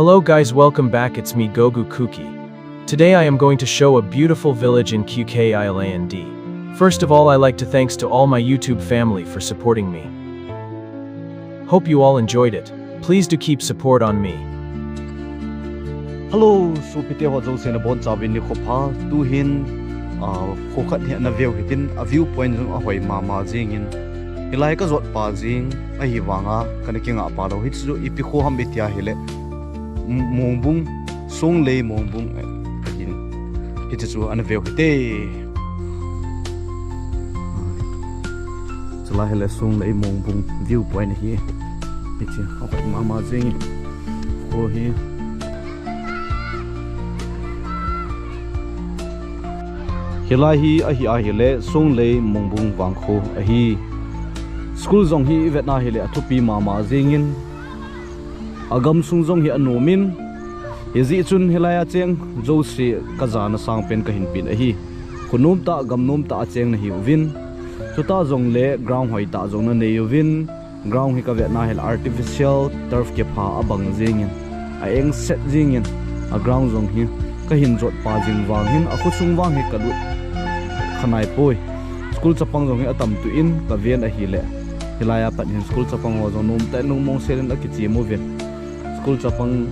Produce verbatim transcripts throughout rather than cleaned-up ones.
Hello guys, welcome back, it's me Gogu Kuki. Today I am going to show a beautiful village in Q K I L A N D. First of all, I like to thanks to all my YouTube family for supporting me. Hope you all enjoyed it. Please do keep support on me. Hello, sopite ho jouse nabonchauvin nikho pha. Tuhin, ah, kho khat hi ana veu hitin, a view point jong ahoi mama jingin. Hilai kajot pa jing, ahivanga, kana kingah pa lou. Hichu ipi kho ham itia hile. M-, Mongbung, Songlei Mongbung, eh, ahin. Hichu ana veu hite. Chulai hile Songlei Mongbung view point ahi. Hichu, ahoi mama jing. Kho hi. Hilai hi ahi ahile Songlei Mongbung vangkho ahi. School jong hi ivet na hile athupi mama jingin. Agamsung jong hi anomin. Hijeh chun hilai a cheng jouse kajana sangpen kahin pen ahi. Kho nomtah, gam nomtah a cheng nahiuvin. Chuta jongle ground hoitah jong nanei uvin. Ground hi kavet na hile artificial turf kipha abang jingin, a engset jingin, a ground jong hi kahin jot pa jing vang hin, a khosung vang hi kalut khanai poi. School chapang jong hi atam tuin kaven ahile. Hilai a pat hin school chapang ho jong nomtah in lungmong selin akichem uvin. School chapang,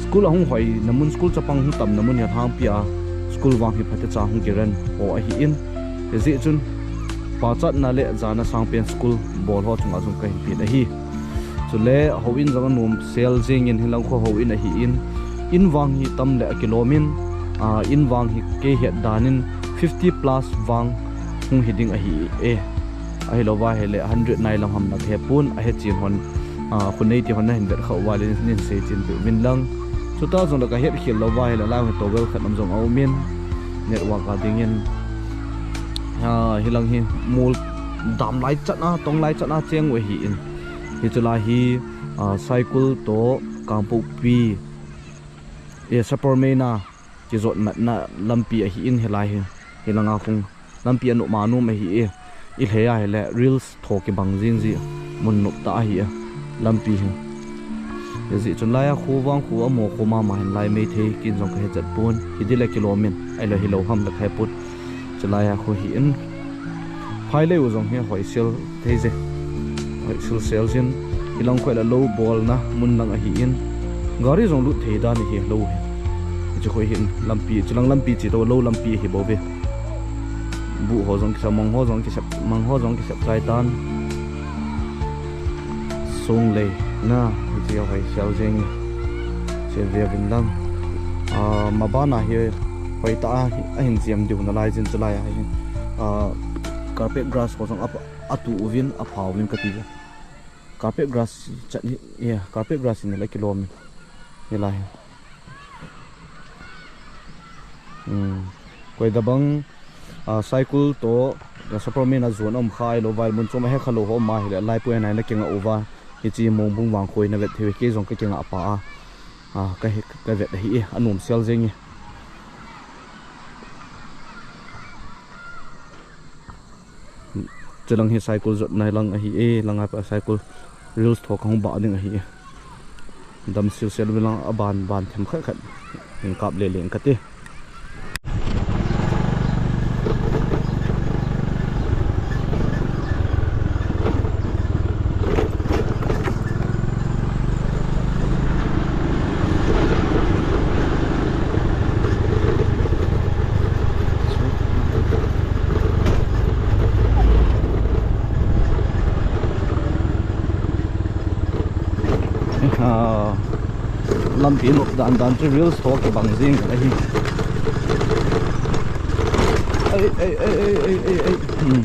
school ahung hoina mun, school chapang hung tamna mun hi alhangpi a, school vang hi phatecha hung kiren ho ahin. Hijeh chun, pachatna le jana sangpen school bol ho chunga jong kahin pen ahi. Chule, houin jong anom sel jingin hilang kho houin ahin, in vang hi tam le akilomin, ah, in vang hi kei het danin fifty plus vang hung hiding ahi e. Ahilouva hile hundred nai lam ham nahepon, ahechen hon, ah, khonei ti hon nahin vet khah uva le nin seichen peh uvin lang. Chuta jongle kahet khel louva hile lang hi towel khat nam jong aumin, network a dingin, ah, hilang hi mol dam lai chatna, tong lai chatna cheng u ahin. Hichu lai hi, ah, Saikul to Kangpokpi, eh, Sapormeina kijot matna lampi ahin hilai hi. Hilanga khung lampi anop ma nom ahi e. Ilhei a hile reels tho kibang jing ji, mun nop tah ahi e lampi hi. Hijeh chun laiya kho vang kho amo kho mama hin lai maithei kin jong kahechat pon. Hiding le kilomin, ahilou hilou ham le kahepon. Chulaiya kho hin. Phailei u jong hi hoisel thei je. Hoisel sel jin. Hilang kho le lou bolna mun lang ahin. Gari jong lut thei dan hilou hi. Hichu kho hin lampi, chulang lampi chi to lou lampi ahibouve. Buh ho jong kisep, mang ho jong kisep, mang ho jong kisep chai tan. Songlei na, hichu hoisel jing. Che veuvin lang. Ah, mabana hi hoitah a, ahin jem diu nalai jin chulaiya hi. Ah, carpet grass ho jong ap-, atu uvin, apha uvin kati ve. Carpet grass chat hi, yeah, carpet grass in la kilomin. Hilai hi. Hmm. Koi tabang, ah, Saikul to, Sapormeina jon um kha ahilou vai mun chom ahe khalou ho ma hile, lai poi nai na kingah uva. Hiche Mongbung vangkho hi navet thei uve, kei jong kakingah pa a. Ah, ka he, kavet ahi e, anom sel jeng e. Chulang hi Saikul jotna lang ahi e, langa pa Saikul reels tho kahung bah ding ahi e. Dam sel sel uvin lang, aban ban them khat khat hin kap le leng kate. Ah, lampi nop dan dan chu reels tho kibang jing ahi. Ai, ai, ai. Hmm.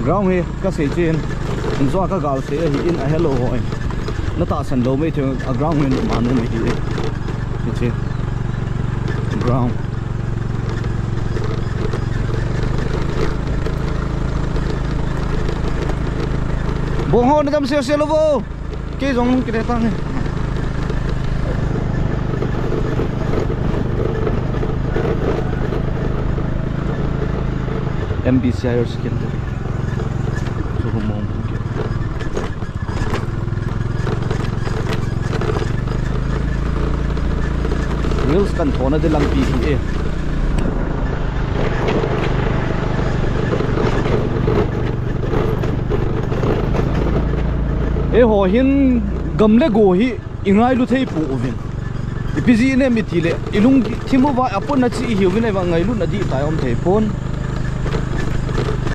Ground hi kasei chen, injo a kagal sei ahi in ahelou ho in. Natahsan lou mai thei, a ground hi nop ma nom ahi e. Hiche. Ground. Bong ho nadam sel sel uvo. Kei jong kile tang e. M B C Higher Secondary. Chu hung mong hung ke. Hills kan thona di lampi hi e. Eiho hin gam le go hi i ngailu thei pouvin. Ipi jeh inem itile, i lungthim uva apotna chi ihiuvin, eiva ngailutna dih tah a um thei pon.